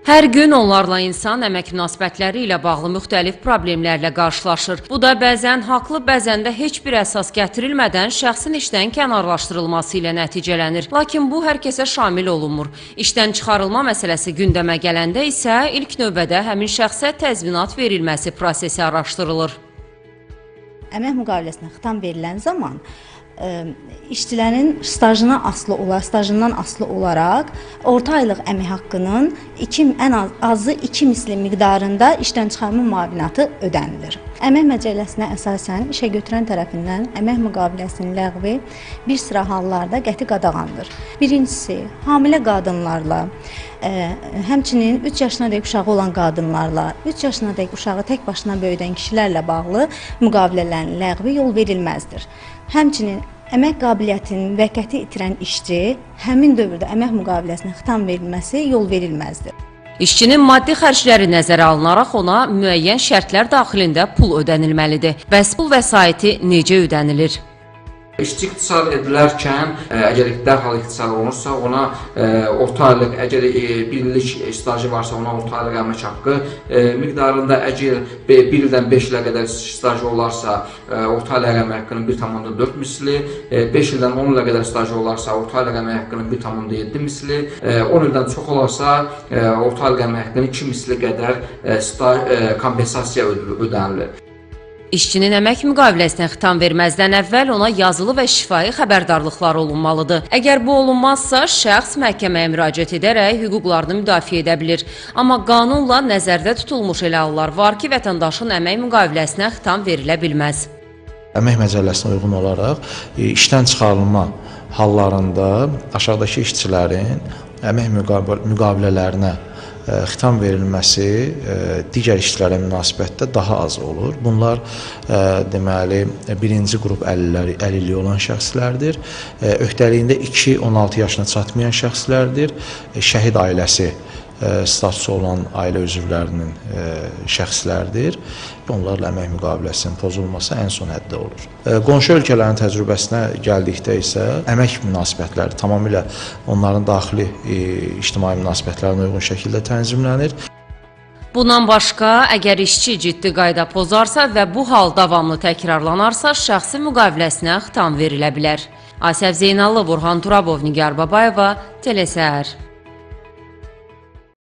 Hər gün onlarla insan əmək münasibətləri ilə bağlı müxtəlif problemlərlə qarşılaşır. Bu da bəzən haqlı, bəzən də heç bir əsas gətirilmədən şəxsin işdən kənarlaşdırılması ilə nəticələnir. Lakin bu hər kəsə şamil olunmur. İşdən çıxarılma məsələsi gündəmə gələndə isə ilk növbədə həmin şəxsə təzminat verilməsi prosesi araşdırılır. Əmək müqaviləsinə xitam verilən zaman işçilərin stajına asılı olaraq, stajından asılı olaraq orta aylıq əmək haqqının ən azı 2 misli miqdarında işdən çıxarma müavinatı ödənilir. Əmək məcəlləsinə əsasən işə götürən tərəfindən əmək müqaviləsinin ləğvi bir sıra hallarda qəti qadağandır. Birincisi, hamilə qadınlarla, həmçinin 3 yaşına dək uşağı olan qadınlarla, 3 yaşına dək uşağı tək başına böyüdən kişilərlə bağlı müqavilələrin ləğvi yol verilməzdir. Həmçinin əmək qabiliyyətini müvəqqəti itirən işçi həmin dövrdə əmək müqaviləsinə xitam verilməsi yol verilməzdir. İşçinin maddi xərcləri nəzərə alınaraq ona müəyyən şərtlər daxilində pul ödənilməlidir. Bəs pul vəsaiti necə ödənilir? İşçi ixtisar edilərkən, əgər dərhal ixtisar olunursa, ona orta aylıq, əgər bir illik stajı varsa, ona orta aylıq əmək haqqı miqdarında, əgər 1 ildən 5 ilə qədər stajı olarsa, orta aylıq əmək haqqının 1,4 misli, 5 ildən 10 ilə qədər stajı olarsa, orta aylıq əmək haqqının 1,7 misli, 10 ildən çox olarsa, orta aylıq əmək haqqının 2 misli qədər kompensasiya ödənilir. İşçinin əmək müqaviləsinə xitam verməzdən əvvəl ona yazılı və şifahi xəbərdarlıqlar olunmalıdır. Əgər bu olunmazsa, şəxs məhkəməyə müraciət edərək hüquqlarını müdafiə edə bilir. Amma qanunla nəzərdə tutulmuş elə hallar var ki, vətəndaşın əmək müqaviləsinə xitam verilə bilməz. Əmək məcəlləsinə uyğun olaraq işdən çıxarılma hallarında aşağıdakı işçilərin əmək müqavilələrinə xitam verilməsi digər işçilərə münasibətdə daha az olur. Bunlar deməli birinci qrup əlilliyi olan şəxslərdir, öhdəliyində 2-16 yaşına çatmayan şəxslərdir, şəhid ailəsi statusu olan ailə üzvlərinin şəxslərdir. Onlarla əmək müqaviləsinin pozulması ən son həddə olur. Qonşu ölkələrin təcrübəsinə gəldikdə isə əmək münasibətləri tamamilə onların daxili ictimai münasibətlərinə uyğun şəkildə tənzimlənir. Bundan başqa, əgər işçi ciddi qayda pozarsa və bu hal davamlı təkrarlanarsa, şəxsi müqaviləsinə xitam verilə bilər. Asəf Zeynallı, Burhan Turabov, Nigar Babayeva, Telesəhər.